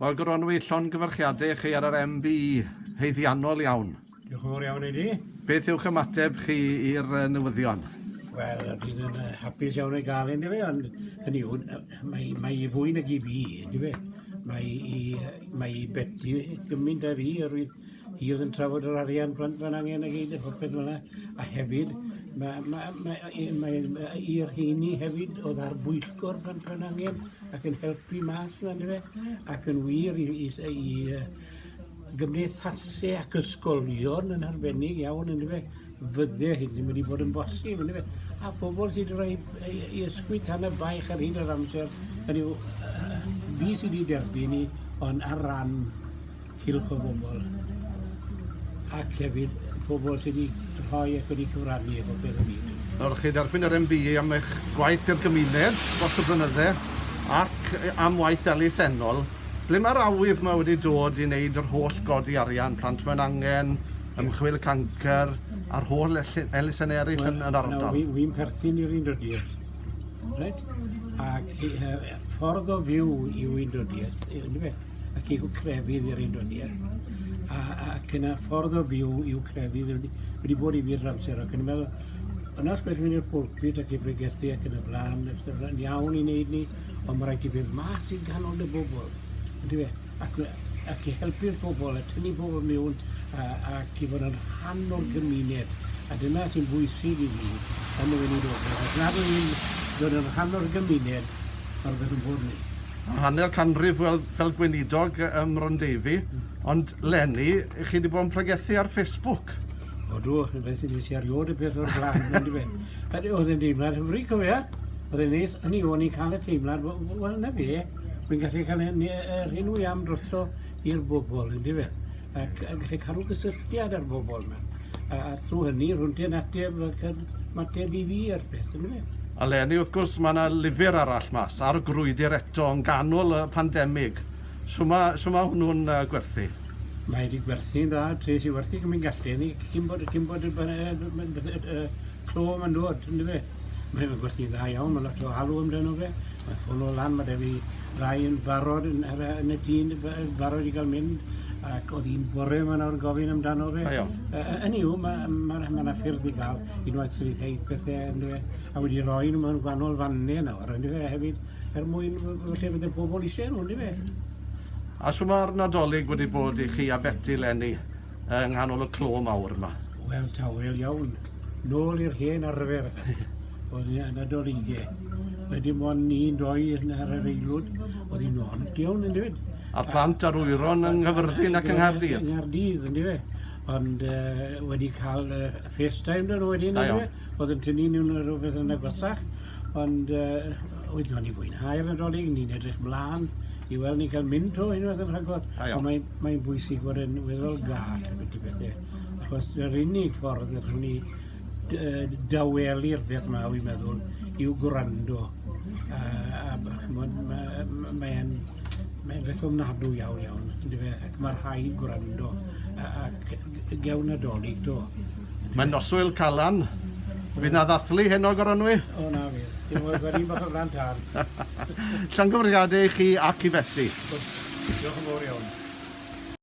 Wel, Goronwy, llongyfarchiadau i chi ar yr MBE. Haeddiannol iawn. Diolch yn fawr iawn i di. Beth yw'ch ymateb chi i'r newyddion? Wel, dwi yn hapus iawn ei gael un, fe, ond hynny yw, mae, mae i fwy nag i fi, ynddi fe. Mae i, mae i Betty gymaint â fi, oherwydd hi oedd yn trafod yr arian plant fan angen ag eid a popeth fel yna. A hefyd, mae, mae, mae, mae, mae i'r rheini hefyd oedd ar bwyllgor plant fan angen ac yn helpu mas yna, ynddi fe. Ac yn wir i, i, i, i gymdeithasau ac ysgolion yn arbennig iawn, ynddi fe, fydde hyn ddim wedi bod yn bosib, ynddi fe. A phobl sydd wedi rhoi i, i ysgwyd tan y baich ar hyd yr amser, hynny yw, fi sydd wedi derbyn i, ond ar ran cylch o bobl ac hefyd pobl sydd wedi rhoi ac wedi cyfrannu efo beth o byd. Nawr, chi derbyn yr MBE am eich gwaith i'r gymuned dros y blynydde ac am waith elusennol. Ble mae'r awydd yma wedi dod i wneud yr holl godi arian, Plant Mewn Angen, Ymchwil Cancr a'r holl elusennau eraill yn, yn ardal? Wel, wy'n perthyn i'r Undodiaeth. Reit? Ac ffordd o fyw yw Undodiaeth, yndyfe? ac i'w crefydd i'r undoniaeth, a, ac yna ffordd o fyw i'w crefydd wedi, wedi bod i fi'r amser, ac yn meddwl, yna os gwell mynd i'r pulpit ac i bregethu ac yn y blaen, yn iawn i wneud ni, ond mae rhaid i fi mas i ganol y bobl, ydy fe, ac, ac i helpu'r bobl, a tynnu bobl mewn, a, ac i fod yn rhan o'r gymuned, a dyna sy'n bwysig i fi yn y weinidogaeth. Os nad yw'n dod yn rhan o'r gymuned, mae rhywbeth yn bod ni. Hanner canrif fel, fel gweinidog ym Mrondeifi, ond leni, chi wedi bod yn pregethu ar Facebook. O do, beth sy'n nes i erioed y peth o'r blaen, ond i fe. Oedd e'n deimlad hyfryd, cofia? Oedd e'n neis, hynny o'n i'n cael y teimlad, wel na fe, wy'n gallu cael yr hyn wy am drosto i'r bobl, ynddi fe? Ac yn gallu cadw gysylltiad â'r bobl yma. A, a thrwy hynny, rhwnt yn ateb ac yn mateb i fi a'r peth, ynddi fe? A leni, wrth gwrs, mae yna lyfr arall mas, ar y grwydr eto, yn ganol y pandemig. Shwma, shwma hwnnw'n uh, gwerthu? Mae wedi gwerthu'n dda, tres i werthu gymaint gallu ni, cyn bod, cyn bod y, y, y, y, clo ma'n dod, ynddo fe? Mae'n gwerthu'n dda iawn, mae lot o alw amdano fe. Mae'n ffwno lan, mae 'da fi rai yn barod yn, ar, yn y tîn, barod i gael mynd, ac oedd un bore yma nawr yn gofyn amdano fe. Da iawn. Hynny yw, mae ma, ma, ma ffyrdd i gael unwaith sydd heith pethau, ynddo fe, a wedi rhoi nhw mewn gwahanol fannau nawr, ynddo fe, hefyd, er mwyn felly fydde pobl eisiau nhw, ynddo fe. A shwt mae'r Nadolig wedi bod i chi a Beti leni? yng nghanol y clo mawr yma? Wel, tawel iawn. Nôl i'r hen arfer. Oedd yn Nadolige. Mae dim ond un doi yn ar yr aelwyd. Oedd hi'n ond iawn yn dweud. A'r plant a'r wyron yng Nghyfyrddin ac yng Nghaerdydd? Yng Nghaerdydd, yn dweud. Ond uh, wedi cael uh, FaceTime dyn nhw wedyn, yn dweud. Oedd yn tynnu nhw'n rhywbeth yn agosach. Ond uh, oeddwn ni fwynhau'r Nadolig, ni'n edrych mlaen i weld ni'n cael mynd to unwaith yn rhagor. Ond mae'n mae bwysig bod yn weddol gall beth i bethau. Achos yr unig ffordd ydych ni dawelu'r peth yma, wy'n meddwl, yw gwrando. A, a chymod, mae'n mae mae'n beth ofnadw iawn iawn, yndyfe, ac mae rhaid gwrando, ac gewn Nadolig do. Mae'n noswyl Calan. Fydd na ddathlu heno, Goronwy? O na fydd. Dim ond gweld un bach o flan tân. Llongyfarchiadau i chi ac i Beti. Diolch yn fawr iawn.